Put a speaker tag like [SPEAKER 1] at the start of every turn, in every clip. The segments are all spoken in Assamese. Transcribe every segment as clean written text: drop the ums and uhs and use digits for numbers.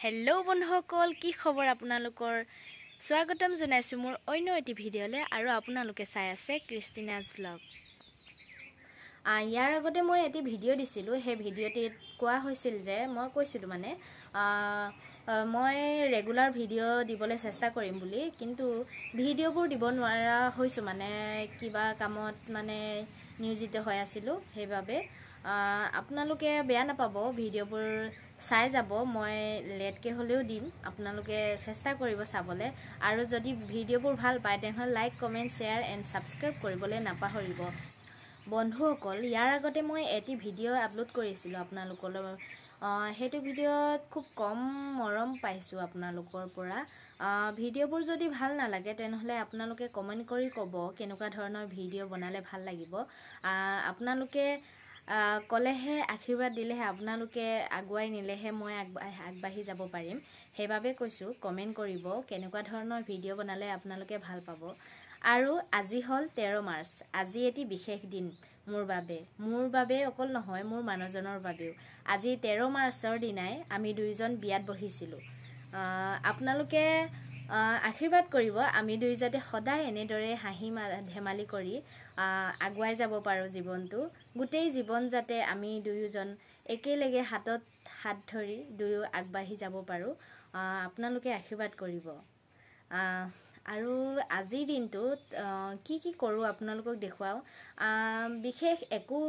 [SPEAKER 1] হেল্ল' বন্ধুসকল, কি খবৰ আপোনালোকৰ? স্বাগতম জনাইছোঁ মোৰ অন্য এটি ভিডিঅ'লৈ আৰু আপোনালোকে চাই আছে ক্ৰিষ্টিনাছ ভ্লগ। ইয়াৰ আগতে মই এটি ভিডিঅ' দিছিলোঁ, সেই ভিডিঅ'টিত কোৱা হৈছিল যে মই কৈছিলোঁ মানে মই ৰেগুলাৰ ভিডিঅ' দিবলৈ চেষ্টা কৰিম বুলি, কিন্তু ভিডিঅ'বোৰ দিব নোৱাৰা হৈছোঁ, মানে কিবা কামত মানে নিয়োজিত হৈ আছিলোঁ, সেইবাবে আপোনালোকে বেয়া নাপাব, ভিডিঅ'বোৰ চাই যাব, মই লেটকৈ হ'লেও দিম, আপোনালোকে চেষ্টা কৰিব চাবলৈ। আৰু যদি ভিডিঅ'বোৰ ভাল পায় তেনেহ'লে like, comment, share and subscribe কৰিবলৈ নাপাহৰিব। বন্ধুসকল, ইয়াৰ আগতে মই এটি ভিডিঅ' আপলোড কৰিছিলোঁ আপোনালোকলৈ, সেইটো ভিডিঅ'ত খুব কম মৰম পাইছোঁ আপোনালোকৰ পৰা। ভিডিঅ'বোৰ যদি ভাল নালাগে তেনেহ'লে আপোনালোকে কমেণ্ট কৰি ক'ব কেনেকুৱা ধৰণৰ ভিডিঅ' বনালে ভাল লাগিব। আপোনালোকে ক'লেহে, আশীৰ্বাদ দিলেহে, আপোনালোকে আগুৱাই নিলেহে মই আগবাঢ়ি যাব পাৰিম। সেইবাবে কৈছোঁ কমেণ্ট কৰিব কেনেকুৱা ধৰণৰ ভিডিঅ' বনালে আপোনালোকে ভাল পাব। আৰু আজি হ'ল 13 মাৰ্চ, আজি এটি বিশেষ দিন মোৰ বাবে, অকল নহয়, মোৰ মানুহজনৰ বাবেও। আজি 13 মাৰ্চৰ দিনাই আমি দুয়োজন বিয়াত বহিছিলোঁ। আপোনালোকে আশীৰ্বাদ কৰিব আমি দুয়ো যাতে সদায় এনেদৰে হাঁহি ধেমালি কৰি আগুৱাই যাব পাৰোঁ জীৱনটো, গোটেই জীৱন যাতে আমি দুয়োজন একেলগে হাতত হাত ধৰি দুয়ো আগবাঢ়ি যাব পাৰোঁ, আপোনালোকে আশীৰ্বাদ কৰিব। আৰু আজিৰ দিনটোত কি কি কৰোঁ আপোনালোকক দেখুৱাওঁ। বিশেষ একো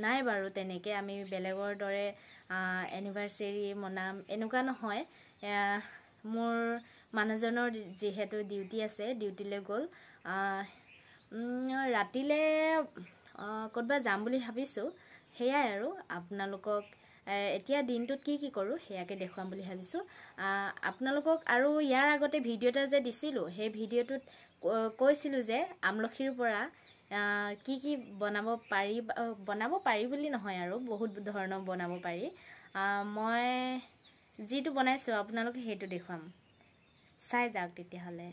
[SPEAKER 1] নাই বাৰু, তেনেকৈ আমি বেলেগৰ দৰে এনিভাৰ্চেৰী মনাম এনেকুৱা নহয়। মোৰ মানুহজনৰ যিহেতু ডিউটি আছে, ডিউটিলৈ গ'ল। ৰাতিলৈ ক'ৰবাত যাম বুলি ভাবিছোঁ, সেয়াই আৰু আপোনালোকক এতিয়া দিনটোত কি কি কৰোঁ সেয়াকে দেখুৱাম বুলি ভাবিছোঁ আপোনালোকক। আৰু ইয়াৰ আগতে ভিডিঅ' এটা যে দিছিলোঁ, সেই ভিডিঅ'টোত কৈছিলোঁ যে আমলখিৰ পৰা কি কি বনাব পাৰি, বনাব পাৰি বুলি নহয় আৰু বহুত ধৰণৰ বনাব পাৰি। মই যিটো বনাইছোঁ আপোনালোকে সেইটো দেখুৱাম, চাই যাওক তেতিয়াহ'লে।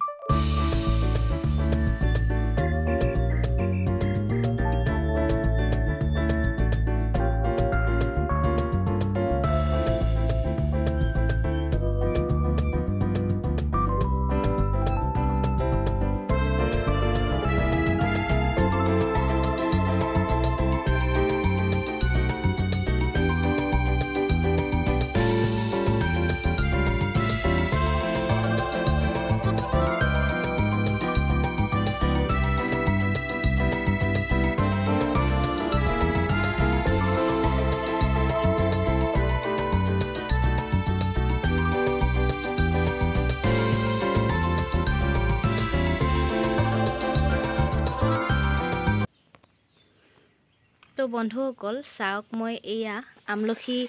[SPEAKER 1] তো বন্ধুসকল চাওক, মই এয়া আমলখি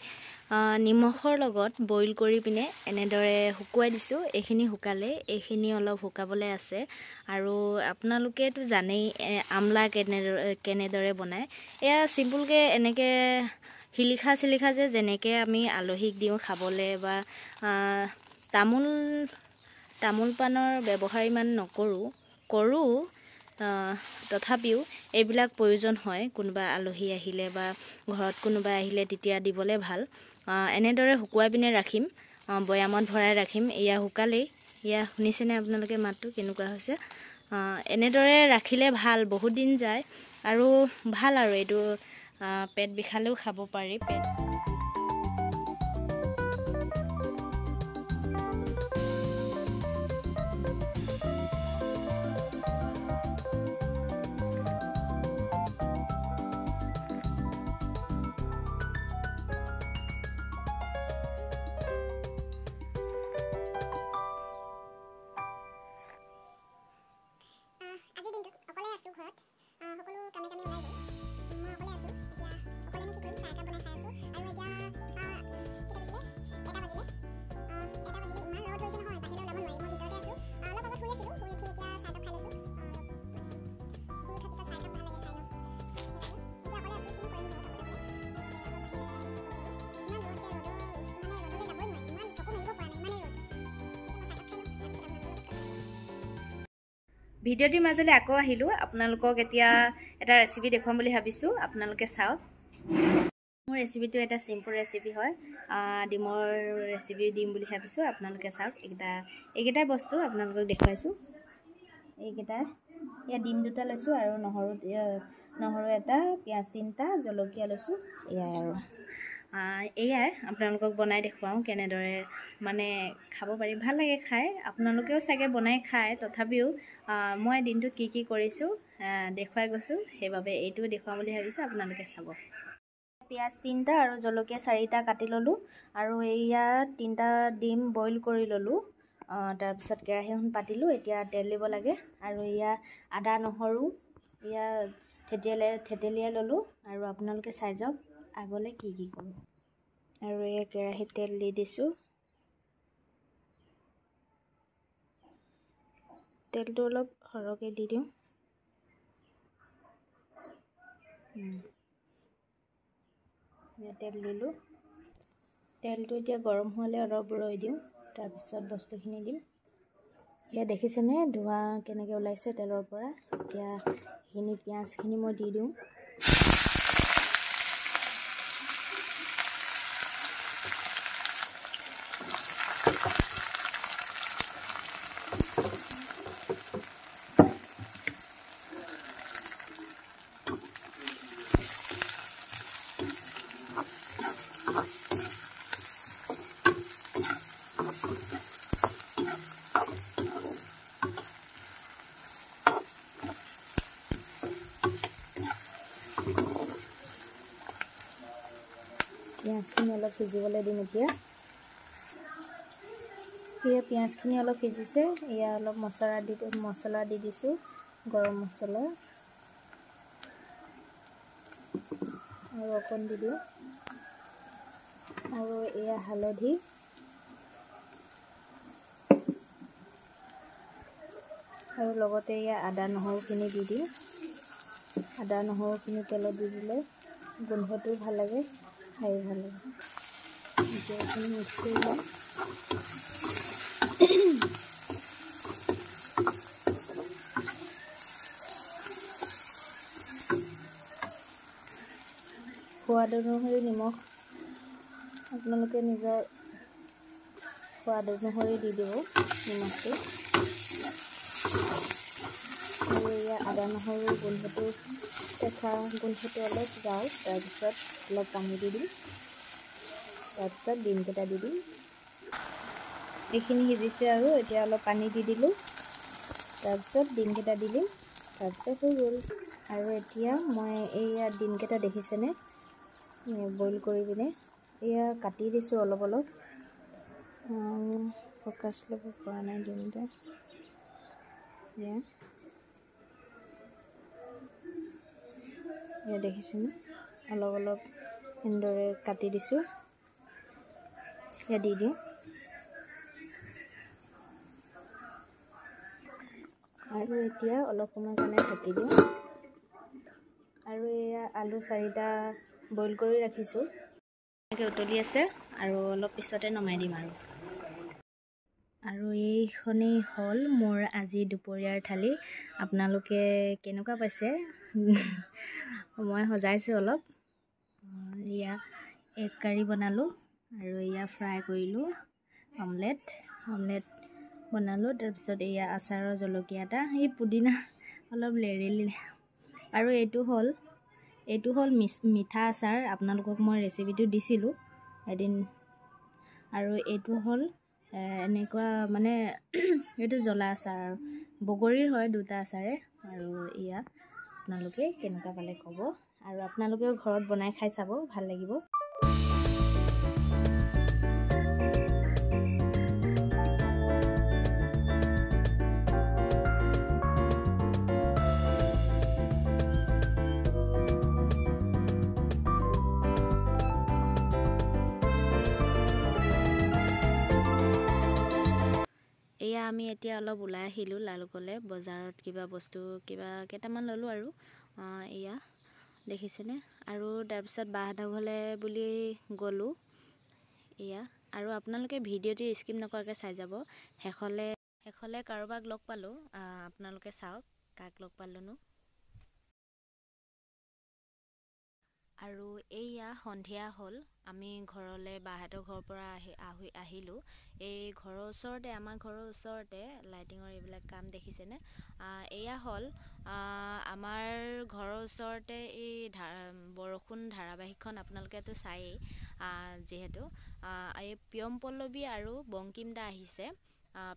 [SPEAKER 1] নিমখৰ লগত বইল কৰি পিনে এনেদৰে শুকুৱাই দিছোঁ। এইখিনি শুকালে, এইখিনি অলপ শুকাবলৈ আছে। আৰু আপোনালোকেতো জানেই আমলা কেনেদৰে বনায়। এয়া চিম্পুলকৈ এনেকৈ শিলিখা চিলিখা যে যেনেকৈ আমি আলহীক দিওঁ খাবলৈ, বা তামোল পাণৰ ব্যৱহাৰ ইমান নকৰোঁ, কৰোঁ তথাপিও এইবিলাক প্ৰয়োজন হয়। কোনোবা আলহী আহিলে বা ঘৰত কোনোবা আহিলে তেতিয়া দিবলৈ ভাল। এনেদৰে শুকুৱাই পিনে ৰাখিম, বৈয়ামত ভৰাই ৰাখিম। এয়া শুকালেই, এয়া শুনিছেনে আপোনালোকে মাতটো কেনেকুৱা হৈছে? এনেদৰে ৰাখিলে ভাল, বহুত দিন যায় আৰু ভাল। আৰু এইটো পেট বিষালেও খাব পাৰি। পেট
[SPEAKER 2] সকলো কামে কামে ওলাই গ'ল, মই অকলে আছোঁ এতিয়া। অকলেনো কি কৰিম, চাহ একাপ বনাই খাই আছোঁ। আৰু এতিয়া কেইটা বাজিলে? 1 বাজিলে। 1 বাজিলে, ইমান ৰ'দ হৈছে নহয়, বাহিৰলৈ ওলাব নোৱাৰি। মই ভিতৰতে আছোঁ, অলপ আগত শুই আছিলোঁ, শুই উঠি এতিয়া চাহ একাপ খাই লৈছোঁ। অলপ মানে শুই উঠাৰ পিছত চাহ একাপ ভাল লাগে খাই ন। এতিয়া অকলে আছোঁ, কিনো কৰিম ঘৰত অকলে অকলে। ইমান ৰ'দ যে, ৰ'দৰ মানে ৰ'দলৈ যাবই নোৱাৰি, ইমান চকু মেলিব পৰা নাই, ইমানেই ৰ'দ। মই চাহ একাপ খাই লওঁ, তাৰপিছত আপোনালোকৰ লগত কথা পাতিম।
[SPEAKER 1] ভিডিঅ'টিৰ মাজলৈ আকৌ আহিলোঁ, আপোনালোকক এতিয়া এটা ৰেচিপি দেখুৱাম বুলি ভাবিছোঁ, আপোনালোকে চাওক। মোৰ ৰেচিপিটো এটা চিম্পল ৰেচিপি হয়। ডিমৰ ৰেচিপি দিম বুলি ভাবিছোঁ, আপোনালোকে চাওক। এইকেইটাই বস্তু আপোনালোকক দেখুৱাইছোঁ। এইকেইটা ইয়াত ডিম দুটা লৈছোঁ আৰু নহৰু এটা, পিঁয়াজ তিনিটা, জলকীয়া লৈছোঁ, এয়াই আৰু এয়াই আপোনালোকক বনাই দেখুৱাওঁ কেনেদৰে মানে খাব পাৰি। ভাল লাগে খাই, আপোনালোকেও চাগে বনাই খায়, তথাপিও মই দিনটোত কি কি কৰিছোঁ দেখুৱাই গৈছোঁ, সেইবাবে এইটোও দেখুৱাম বুলি ভাবিছোঁ, আপোনালোকে চাব। পিঁয়াজ তিনিটা আৰু জলকীয়া চাৰিটা কাটি ল'লোঁ আৰু এয়া তিনিটা ডিম বইল কৰি ল'লোঁ। তাৰপিছত কেৰাহীখন পাতিলোঁ, এতিয়া তেল দিব লাগে। আৰু এয়া আদা নহৰু এয়া থেতেলিয়াই ল'লোঁ আৰু আপোনালোকে চাই যাওক আগলৈ কি কি কৰোঁ। আৰু এয়া কেৰাহীত তেল দি দিছোঁ, তেলটো অলপ সৰহকৈ দি দিওঁ। তেল দিলোঁ, তেলটো এতিয়া গৰম হোৱালৈ অলপ ৰৈ দিওঁ, তাৰপিছত বস্তুখিনি দিম। এয়া দেখিছেনে ধোঁৱা কেনেকৈ ওলাইছে তেলৰ পৰা। এতিয়া এইখিনি পিঁয়াজখিনি মই দি দিওঁ। পিঁয়াজখিনি অলপ সিজিবলৈ দিম। এতিয়া পিঁয়াজখিনি অলপ সিজিছে, এয়া অলপ মছলা দি দিছোঁ, গৰম মছলা আৰু অকণ দি দিওঁ, আৰু এয়া হালধি, আৰু লগতে এয়া আদা নহৰুখিনি দি দিওঁ। আদা নহৰুখিনি তেলত দি দিলে গোন্ধটোও ভাল লাগে, খাই ভাল লাগে। এতিয়া এইখিনি মিক্স কৰি লওঁ। সোৱাদ অনুসৰি নিমখ আপোনালোকে নিজৰ সোৱাদ অনুসৰি দি দিব নিমখটো। আৰু এয়া আদা নহৰু গোন্ধটো কেঁচা গোন্ধটো অলপ যাওক, তাৰপিছত অলপ পানী দি দিম, তাৰপিছত ডিমকেইটা দি দিম। এইখিনি সিজিছে আৰু এতিয়া অলপ পানী দি দিলোঁ, তাৰপিছত ডিমকেইটা দি দিম, তাৰপিছত হৈ গ'ল। আৰু এতিয়া মই এইয়া ডিমকেইটা দেখিছেনে বইল কৰি পিনে এয়া কাটি দিছোঁ অলপ অলপ, ফ'কাছ ল'ব পৰা নাই ডিমটা। এয়া এয়া দেখিছেনে অলপ অলপ এনেদৰে কাটি দিছোঁ, এয়া দি দিওঁ। আৰু এতিয়া অলপ সময় কাৰণে ঢাকি দিওঁ। আৰু এয়া আলু চাৰিটা বইল কৰি ৰাখিছোঁ, এনেকৈ উতলি আছে আৰু অলপ পিছতে নমাই দিম। আৰু এইখনেই হ'ল মোৰ আজি দুপৰীয়াৰ থালি। আপোনালোকে কেনেকুৱা পাইছে? মই সজাইছোঁ অলপ। এয়া এগ কাৰী বনালোঁ আৰু এয়া ফ্ৰাই কৰিলোঁ, অমলেট বনালোঁ। তাৰপিছত এয়া আচাৰৰ জলকীয়া এটা, এই পুদিনা অলপ লেৰেলি। আৰু এইটো হ'ল মিঠা আচাৰ, আপোনালোকক মই ৰেচিপিটো দিছিলোঁ এদিন। আৰু এইটো হ'ল এনেকুৱা মানে এইটো জ্বলা আচাৰ, বগৰীৰ হয় দুটা আচাৰে। আৰু এয়া আপোনালোকে কেনেকুৱা পালে ক'ব, আৰু আপোনালোকেও ঘৰত বনাই খাই চাব, ভাল লাগিব। এয়া আমি এতিয়া অলপ ওলাই আহিলোঁ লালুকলৈ, বজাৰত কিবা বস্তু কিবা কেইটামান ল'লোঁ। আৰু এয়া দেখিছেনে। আৰু তাৰপিছত বাহঁতৰ ঘৰলৈ বুলি গ'লোঁ। এয়া আৰু আপোনালোকে ভিডিঅ'টো স্কিপ নকৰাকৈ চাই যাব। শেষলৈ কাৰোবাক লগ পালোঁ, আপোনালোকে চাওক কাক লগ পালোঁনো। আৰু এইয়া সন্ধিয়া হ'ল, আমি ঘৰলৈ বাহঁতৰ ঘৰৰ পৰা আহি আহি আহিলোঁ। এই ঘৰৰ ওচৰতে, আমাৰ ঘৰৰ ওচৰতে লাইটিঙৰ এইবিলাক কাম দেখিছেনে? এয়া হ'ল আমাৰ ঘৰৰ ওচৰতে এই বৰষুণ ধাৰাবাহিকখন আপোনালোকেতো চায়েই যিহেতু। এই প্ৰিয়ম পল্লৱী আৰু বংকিম দা আহিছে।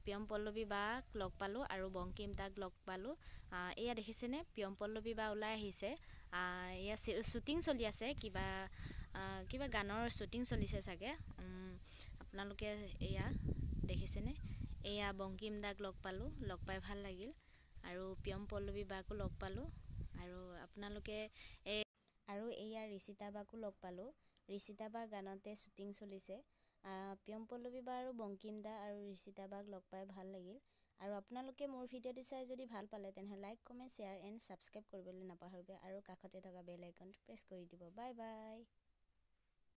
[SPEAKER 1] প্ৰিয়ম পল্লৱী বাক লগ পালোঁ আৰু বংকিম দাক লগ পালোঁ। এয়া দেখিছেনে, প্ৰিয়ম পল্লৱী বা ওলাই আহিছে। এয়া শ্বুটিং চলি আছে, কিবা কিবা গানৰ শ্বুটিং চলিছে চাগে। আপোনালোকে এয়া দেখিছেনে, এয়া বংকিম দাক লগ পালোঁ, লগ পাই ভাল লাগিল। আৰু প্ৰিয়ম পল্লৱী বাকো লগ পালোঁ। আৰু আপোনালোকে এই আৰু এয়া ঋষিতা বাকো লগ পালোঁ। ঋষিতা বাৰ গানতে শ্বুটিং চলিছে। প্ৰিয়ম পল্লৱী বা আৰু বংকিম দা আৰু ঋষিতা বাক লগ পাই ভাল লাগিল। আৰু আপোনালোকে মোৰ ভিডিঅ'টো চাই যদি ভাল পালে, তেনেহ'লে like, comment, share and subscribe কৰিবলৈ নাপাহৰিব আৰু কাষতে থকা বেল আইকনটো প্ৰেছ কৰি দিব। Bye bye.